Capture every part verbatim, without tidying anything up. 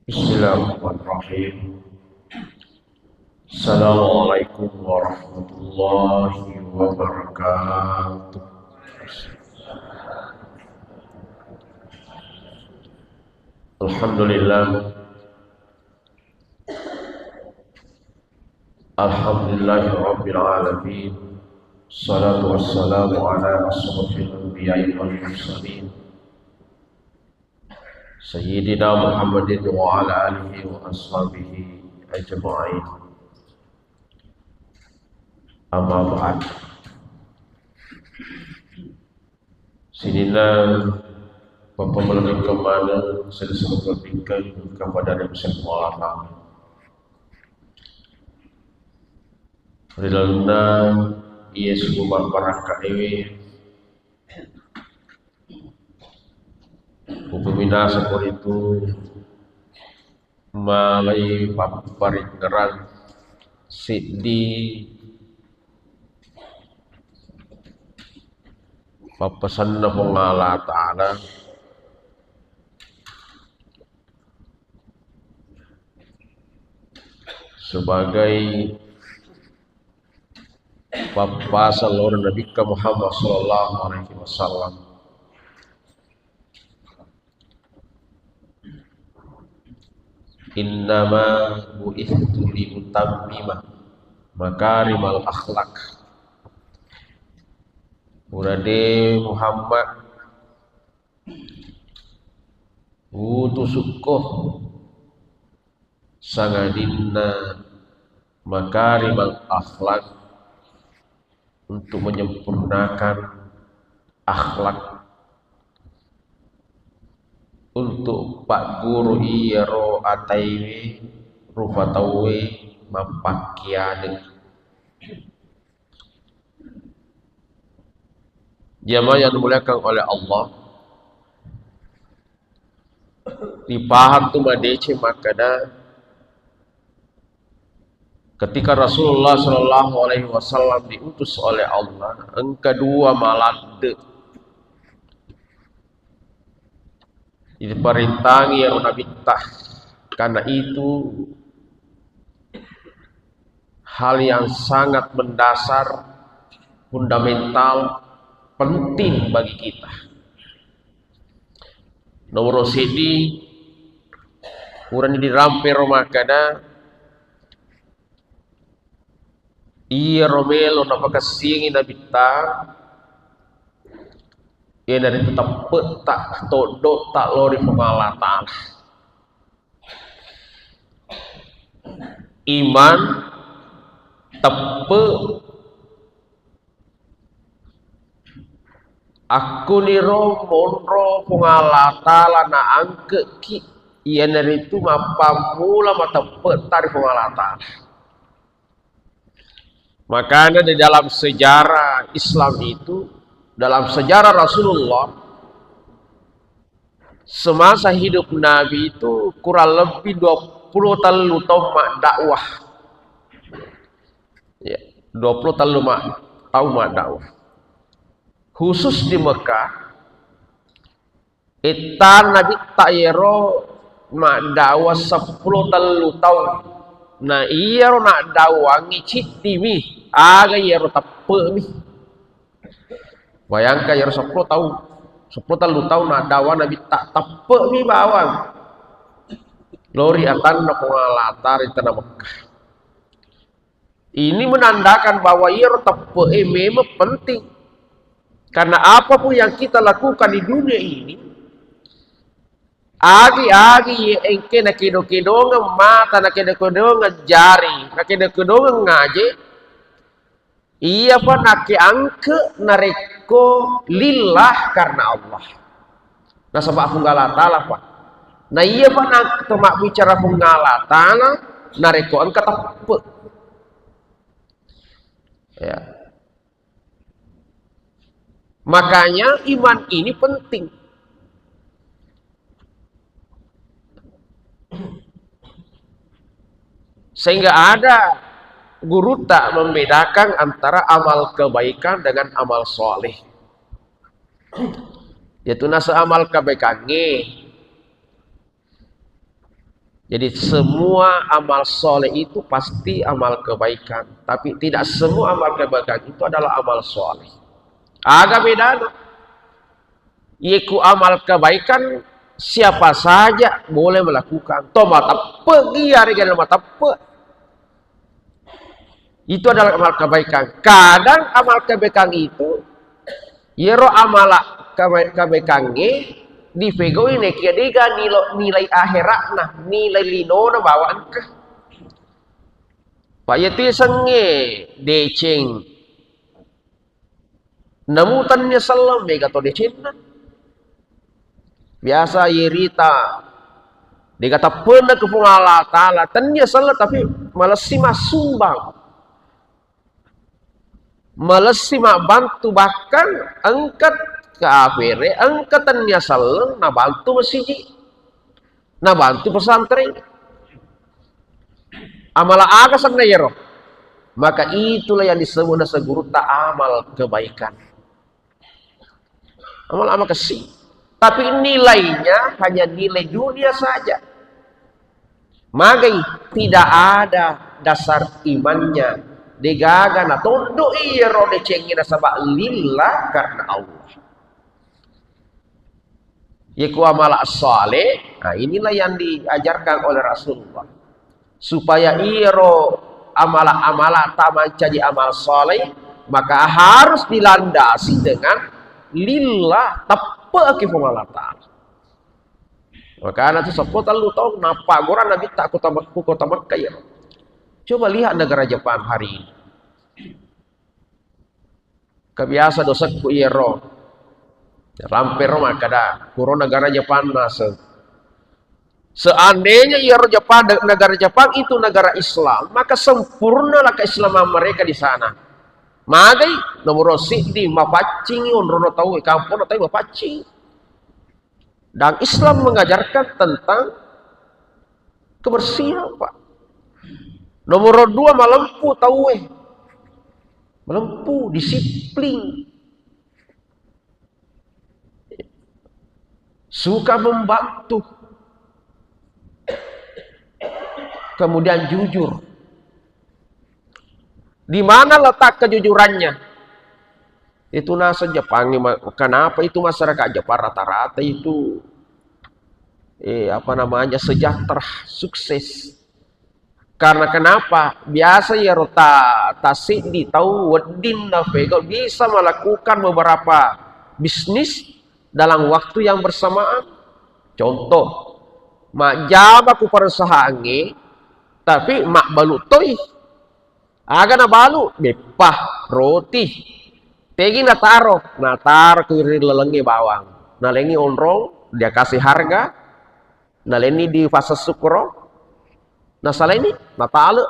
Bismillahirrahmanirrahim. Assalamualaikum warahmatullahi wabarakatuh. Alhamdulillah. Alhamdulillahi rabbil alamin. Salatu wassalamu ala asyrafil anbiya'i wal mursalin. Sayyidina Muhammadin wa ala alihi wa ashabihi ajma'in. Amma ba'd. Sininna pappamalengeng maneng, selalu berpikir kepada Nabi sallallahu alaihi wasallam. Ri lalenna iya suku mabbarakka ewe, upeminasa koritu malai papparingngerang seddi pappasenna Puang Allah Ta'ala sebagai pappaseng lao ri Nabikka Muhammad sallallahu alaihi wasallam. Innama bu'itstu liutammima makarimal akhlak. Purade Muhammad, utusukko sangadinna makarimal akhlak, untuk menyempurnakan akhlak, untuk pagguru iyaro ataiwe rupa tauwe mappakkiadeng. Jamaah yang dimuliakan oleh Allah, dipaham tu madeceng makkeda, ketika Rasulullah sallallahu alaihi wasallam diutus oleh Allah, engka dua maladde diparintangi ero nabitta. Karena itu hal yang sangat mendasar, fundamental, penting bagi kita. Nomoro seddi, purani dirampe ro makkeda, iyaro melo napakessingi nabitta, iyanaritu teppe'ta, toddo'ta lao ri Puang Allah Ta'ala. Iman, teppe', akkuniro monro Puang Allah Ta'ala naangke'ki, iyanaritu mappammula mateppe'ta ri Puang Allah Ta'ala. Makanya di dalam sejarah Islam itu, dalam sejarah Rasulullah, semasa hidup Nabi itu kurang lebih dua puluh tellu taung maddakwah. Ya, dua puluh tellu ma-, taung maddakwah. Khusus di Mekah, ettana Nabitta iyaro maddakwah seppulo tellu taung. Na iyaro naddakwangngi ciddimi, aga iyaro teppe'mi. Bayangkan iyaro seppulo taung, seppulo tellu taung naddakwa Nabitta, teppe'mi bawang lao ri atanna Puang Allah Ta'ala ri tanah Mekah. Ini menandakan bahwa iyaro teppe'e memang penting. Karena apapun yang kita lakukan di dunia ini, agi-agi engke nakedo-kedongeng mata, nakedo-kedongeng jari, nakedo-kedongeng ngaje, iyapa nakeangke narekko lillah karena Allah. Nasaba Puang Allah Ta'ala, Pak. Na iyapa na-, to mabbicara Puang Allah Ta'ala, narekko engka teppe'. Ya. Makanya iman ini penting. Sehingga ada gurutta membedakan antara amal kebaikan dengan amal soleh. Yaitu nase amal kebaikangnge. Jadi semua amal soleh itu pasti amal kebaikan. Tapi tidak semua amal kebaikan itu adalah amal soleh. Aga bedana? Iyeku amal kebaikan siapa saja boleh melakukan. To mateppe iya regana mateppe. Itu adalah amal kebaikan. Kadang amal kebaikan itu, iyaro amala kebe-, kebaikangnge dipegau'i nekia dega nilo-, nilai akhiratna, nilai linona bawa engka. Pak, iya tu sengnge deceng. Namu tennia selleng, mega to decenna. Biasa yerita, dega teppenna ke Puang Allah Ta'ala, tennia selleng tapi malessi massumbang. Malessi mabbantu, bahkan engka kafere, engka tennia selleng, nabantu masiji. Nabantu pesantren. Amala aga senna yero? Maka itulah yang disebut nasa gurutta amal kebaikan. Amal-amal kesi. Tapi nilainya hanya nilai dunia saja. Magai tidak ada dasar imannya. Degaga na tondo iyero decengi nasaba lillah karena Allah. Yeku amala saleh, nah, inilah yang diajarkan oleh Rasulullah. Supaya iyaro amala-amala tamancaji amal saleh, maka harus dilandasi dengan lillah, teppe'ki Puang Allah Ta'ala. Makana tu seppulo tellu taung, nappa gora Nabi tak kota Mek-, ku kota Mekah ya. Coba lihat negara Jepang hari ini. Kebiasa dosekku iyaro. Rampe ro makkada, kuro negara Jepang naseng. Seandainya iyaro Jepang, negara Jepang itu negara Islam, maka sempurnalah keislaman mereka di sana. Magai nomor siddi mapaccingi onrono tau kampung tau mapaccing. Dan Islam mengajarkan tentang kebersihan, Pak. Nomor dua, malempu tauwe. Malempu, disiplin. Suka membantu. Kemudian jujur. Di mana letak kejujurannya? Itu naseng Jepang, ma-, kenapa itu masyarakat Jepang rata-rata itu, eh, apa namanya, sejahtera, sukses? Karena kenapa? Biasa iyaro ta-, tasiddi tau wedding napegau bisa melakukan beberapa bisnis dalam waktu yang bersamaan. Contoh, majjama ku perusahaangnge, tapi mabbalu toi. Aga nabalu? Beppa, roti. Tegi nataro? Nataro ku ri lalengnge bawang. Nalengngi onrong, dia kasih harga, nalenni di fase sukro, nasalaini, natale.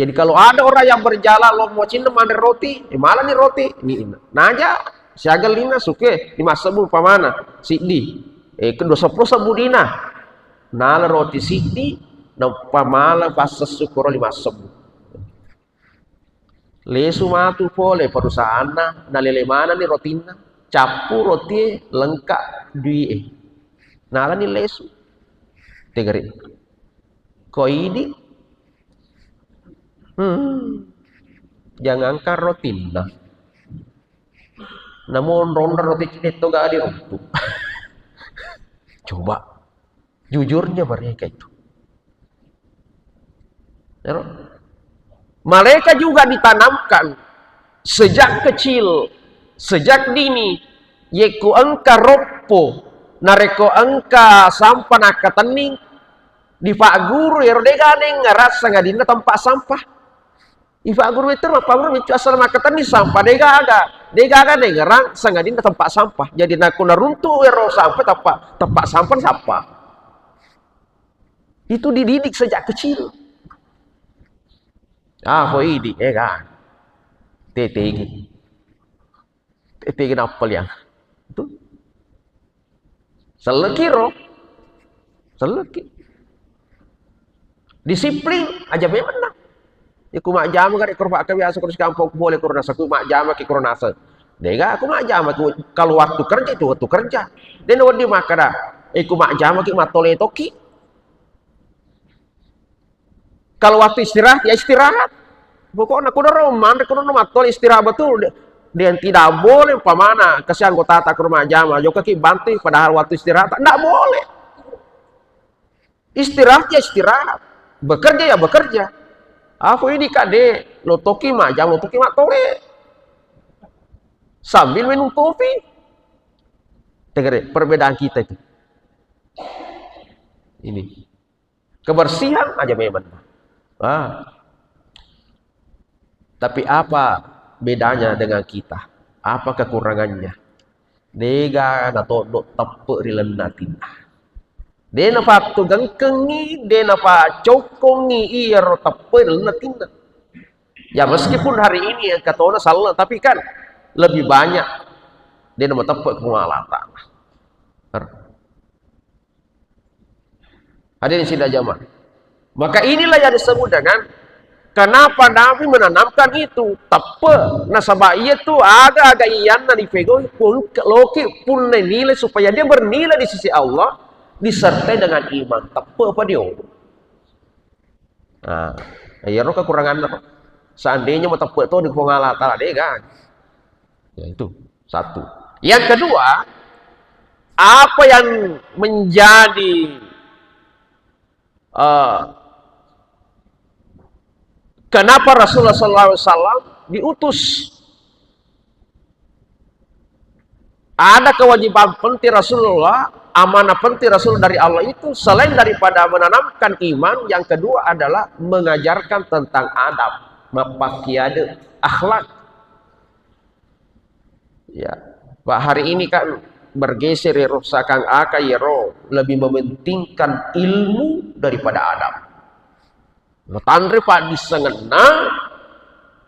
Jadi kalau ada orang yang berjalan lo mau cinta manre roti, eh, malani roti, ni naja siaga lina suke lima sebbu pamana, siddi, eh, kedua sepuluh sebbu dina, nala roti siddi, nappa mala fase sukro lima sebbu. Lesu matu pole perusahaanna, nalele manenni rotinna, cappu rotie lengka duie. Nalani lesu. Tegari. Ko idi, hmm, jangankan rotinna. Namu onrong roti cinetto gak diruntu. Coba. Jujurnya mereka itu. Ero. Mereka juga ditanamkan sejak kecil, sejak dini, yekko engka roppo, narekko engka sampah nakkatenning, dipagguru ero dega nengngerang sangadinna tempat sampah. Ipagguru itu mappaguru micu asal makkatenni sampah, degaga, degaga dengerang sangadinna tempat sampah. Jadi nakko naruntu ero sampah, tempat, tempat sampah, sampah. Itu dididik sejak kecil. Ah, ko idi, eh kan. Tetegi. Tetegi nappa liang. Itu. Selleki ro. Selleki. Disiplin aja memang. Iku majjama gare koro pakkabiasa koro sikampong ku pole koro naseng, ku majjama ki koro naseng. Dega, aku majjama tu kalau waktu kerja itu waktu kerja. Dena wedding makkada, iku majjama ki mattole toki. Kalau waktu istirahat, ya istirahat. Pokoknya kudu ro manre kudu ro mattole istirahat betul. Dia tidak boleh umpamana kasih anggota tak ke rumah jama, jokka ki bantu padahal waktu istirahat, tidak boleh. Istirahat ya istirahat, bekerja ya bekerja. Aku ini kade, lo toki majjama, lo toki mattole. Sambil minum kopi. Tegere, perbedaan kita itu. Ini. Kebersihan aja memang. Ah. Tapi apa bedanya dengan kita? Apa kekurangannya? Dega natoddo teppe ri lenna atinna. De napattugengkengi, de napacokkongi iyaro teppe ri lenna atinna. Ya meskipun hari ini engka tona sallang, tapi kan lebih banyak de namateppe ku Puang Allah Ta'ala. Hadirin sidang jamaah. Maka inilah yang disebut dengan kenapa Nabi menanamkan itu teppe. Nasaba iya tu aga-aga iyanna dipegau pun loki punna nilai supaya dia bernilai di sisi Allah disertai dengan iman teppe apa dia. Nah, iyaro kekuranganna. Seandainya mateppe to di Puang Allah Ta'ala dega. Ya itu satu. Yang kedua, apa yang menjadi eh, kenapa Rasulullah sallallahu alaihi wasallam diutus? Ada kewajiban penting Rasulullah, amanah penting Rasul dari Allah itu selain daripada menanamkan iman, yang kedua adalah mengajarkan tentang adab, mappakiade, akhlak. Ya, Pak, hari ini kan bergeser ya, rusakan aka ya, ro, lebih mementingkan ilmu daripada adab. Matanre paddissengenna,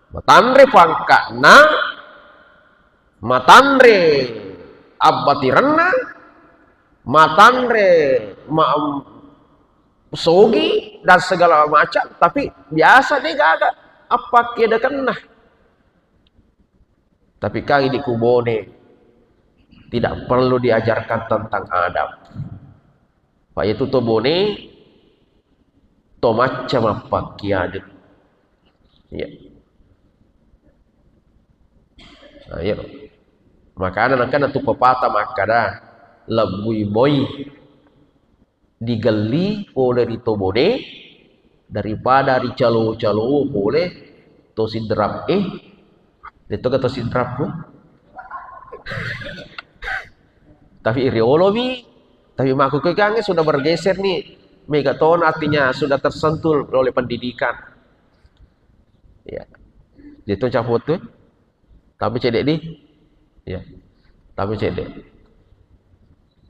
matanre pangka'na, matanre abbatirenna, matanre ma-, sogi dan segala macam, tapi biasa de gaga appakkedekenna. Tapi kan idi ku Bone tidak perlu diajarkan tentang adab. Pak itu to Bone to macca mappakkiade. Iya. Nah, iya. Makana nangkana tu pepatah makkada lebbui moi digelli pole ri to Bone daripada ricalo-calo pole to Sidrap e. Detto ke to Sidrap tu. Tapi riolomi, tapi makkukkue kan sudah bergeser nih. Mega ton artinya sudah tersentuh oleh pendidikan. Ya. Detto capo tu. Tapi cedde di. Ya. Tapi cedde.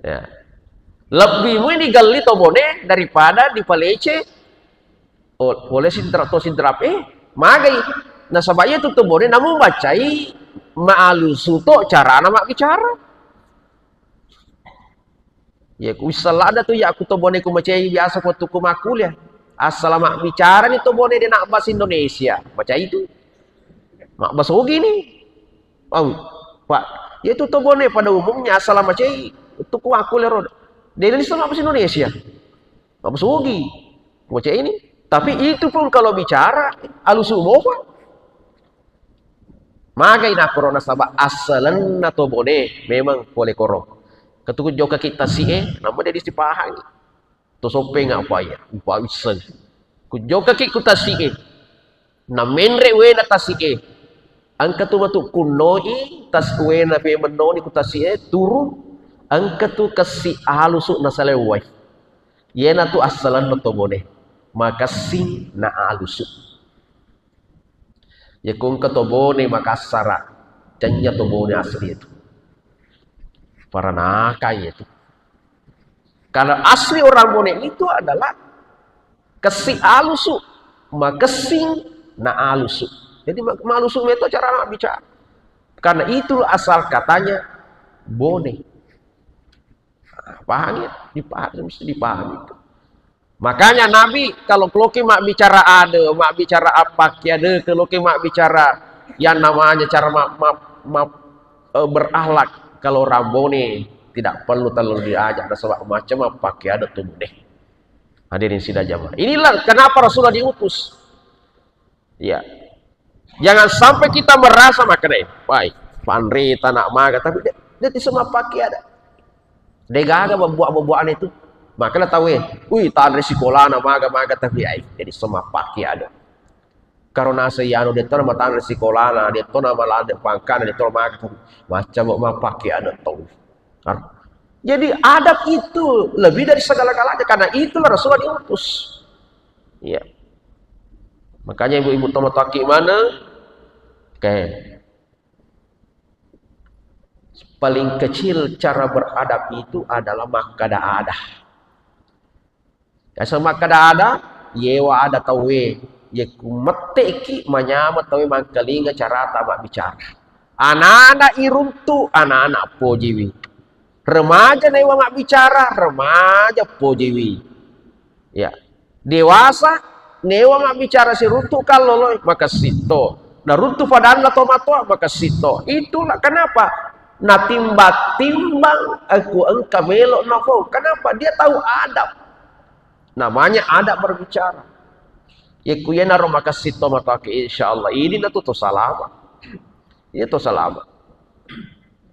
Ya. Lebbi mui digelli to Bone daripada dipalece o-, oleh Sidrap to Sidrap e, magai. Nasaba iya tu to Bone namu bacai maalusu to carana mabbicara. Ya, ku isseng ladda tu ya, ku to Bone ku macai biasa ko tu ku makkuliah. Assalama bicara ni to Bone de nak bahasa Indonesia. Macai tu. Mak bahasa Ugi ni. Oh, Pak. Ya tu to Bone pada umumnya assalama cai tu ku makkuliah ro. De ni sama bahasa Indonesia. Mak bahasa Ugi. Macai ni. Tapi itu pun kalau bicara alusu mopa. Magai nakkoro nasaba assalenna to Bone memang pole koro. Ketu ku jokka ki tasi e, namu de dipahangi. To Soppeng apa iya, upa wisseng. Ku jokka ki ku tasi e. Namenre wena tasi e. Engka tu matu kunnoi tas wena pe mennoni ku tasi e, turu. Engka tu kessi alusu nasalewai. Yena tu assalenna to Bone. Makessing na alusu. Yakko engka to Bone Makassara, tennya to Bone asli itu. Paranaka itu. Karena asli orang Bone itu adalah kessi alusu, makessing na alusu. Jadi ma-, malusu itu cara bicara. Karena itu asal katanya Bone. Paham ya? Dipahami, mesti dipahami itu. Makanya Nabi kalau loki mabbicara ade, mabbicara appakkiade, loki mabbicara yang namanya cara ma-, ma-, ma-, eh, berakhlak, kalau orang Bone tidak perlu terlalu diajak, nasaba macam mappakkiade tu deh. Hadirin sidang jamaah. Inilah kenapa Rasulullah diutus. Iya. Jangan sampai kita merasa makanya, wah, panrita nak maga, tapi dia, dia tidak semua pakai ada. Degaga buah-buahan itu. Makanya tahu eh, wih, tanre sekolah nak maga-maga, tapi ai, jadi semua pakai ada. Karena saya anu dia tuh nama tanre sekolah, nah, dia tuh nama lade pangkana, dia tuh maga, tapi macam mau pakai ada tuh. Jadi adab itu lebih dari segala-galanya, karena itulah Rasulullah diutus. Iya. Makanya ibu-ibu tomatoaki mana? Oke. Paling kecil cara beradab itu adalah makkada ada. Yaseng makkada ada, yewa ada tauwe, yekku metteki manyameng tauwe mangkalinga carata mabbicara. Anana iruntu, anana pojiwi. Remaja newa mabbicara, remaja pojiwi. Ya. Dewasa newa mabbicara siruntu kallolo, makessitto. Naruntu padanna tomatoa, makessitto. Itulah kenapa natimba-timbang aku engka melo nafau. Kenapa? Dia tahu adab. Namanya adab berbicara. Yekku yenaro makessitto matoaki, insyaallah ini natu to salama. Iya to salama.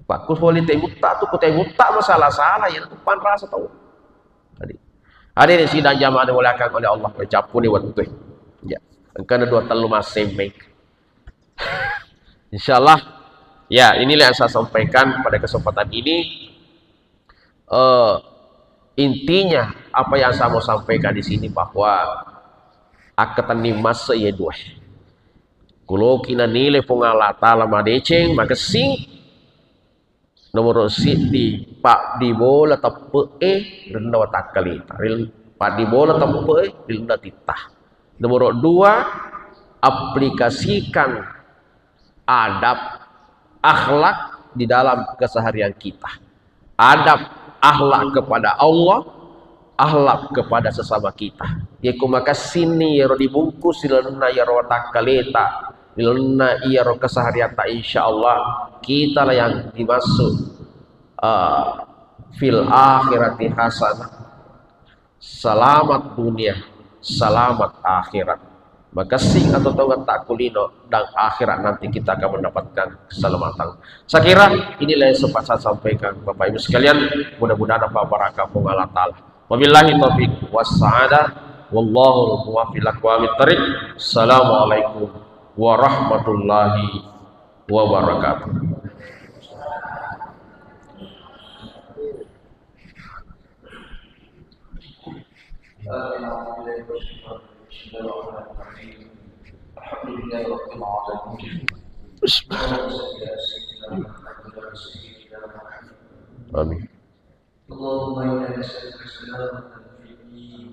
Pakku poli tebutta tu, ku tebutta masalah-salah ya tu panrasa tau. Tadi. Hadirin sidang jamaah dimuliakan oleh Allah, cappuni wettu. Ya. Engkana dua tellu massemmeng. Insyaallah, ya, inilah yang saya sampaikan pada kesempatan ini. Eh, intinya apa yang saya mau sampaikan di sini bahwa akkatenni masse iya dua. Kuloki nanile Puang Allah Taala madeceng, magessing, nomoro siddi, paddibola teppe'e ri lalenna watakkaleta. Ril-, paddibola teppe'e ri lalenna titta. Nomoro dua, aplikasikan adab, akhlak di dalam keseharian kita. Adab, akhlak kepada Allah, akhlak kepada sesama kita. Yekko makessini yero dibungkus di lalenna yero watakkaleta, di lalenna iyaro keseharianta, insyaallah kita lah yang dimaksud, eh, fil akhirati hasanah. Selamat dunia, selamat akhirat. Makessing atau tongeng takkulino dan akhirat nanti kita akan mendapatkan keselamatan. Saya kira inilah yang sempat saya sampaikan, Bapak Ibu sekalian. Mudah-mudahan apa barakah Puang Allah Taala. Wabillahi taufiq wassa'adah. Wallahul muwaffiq ila aqwamit thariq. Assalamualaikum warahmatullahi wabarakatuh. الحمد لله رب العالمين. اللهم صل على سيدنا محمد وعلى آل سيدنا محمد. آمين. اللهم إنا نسألك سلامة في الدين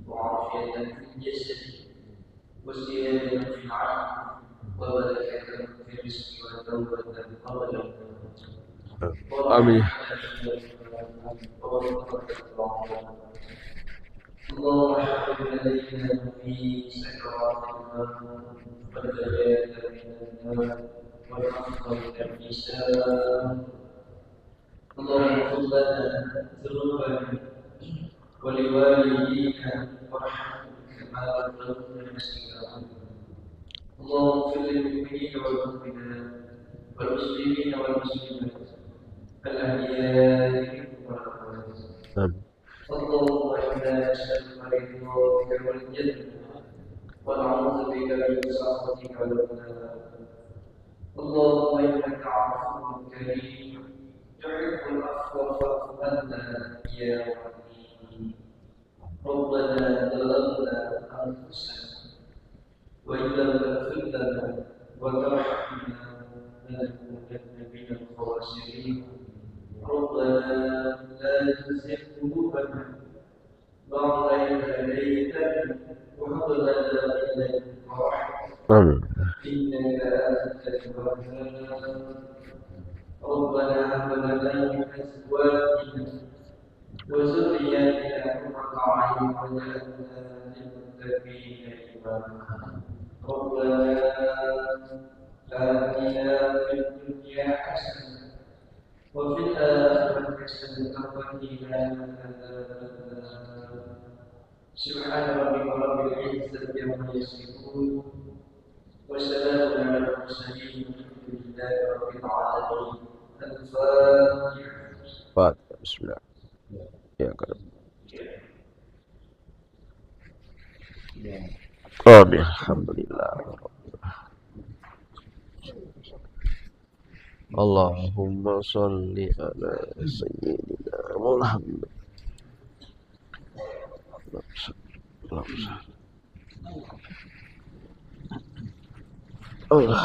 وعافية في الجسد وزيادة في العلم وبركة في الرزق وتوبة قبل الموت. آمين. اللهم حبب إلينا في سكرات الموت والنجاة من النار والعفو والميزان. اللهم اغفر لنا ذنوبنا ولوالدينا وارحمهم كما ربونا صغارا. اللهم اغفر للمؤمنين والمؤمنات والمسلمين والمسلمات الأحياء منهم والأموات. آمين. اللهم إنا نسألك رضاك والجنة ونعوذ بك من سخطك والنار. اللهم إنك عفو كريم تحب العفو فاعف عنا يا رحيم. ربنا ظلمنا أنفسنا وإن لم تغفر لنا وترحمنا لنكونن من الخاسرين. ربنا لا تزغ قلوبنا بعد إذ هديتنا وهب لنا من لدنك رحمة. آمين. إنك أنت الوهاب. ربنا هب لنا من أزواجنا وذرياتنا قرة أعين واجعلنا للمتقين إماما. ربنا آتنا في الدنيا حسنة وفي الآخرة حسنة وقنا عذاب النار. سبحان ربك رب العزة عما يصفون. وسلام على المرسلين والحمد لله رب العالمين. الفاتحة. الفاتحة. بسم الله. يا كرم. آمين. الحمد لله. اللهم صل على سيدنا محمد. اللهم صل. الله.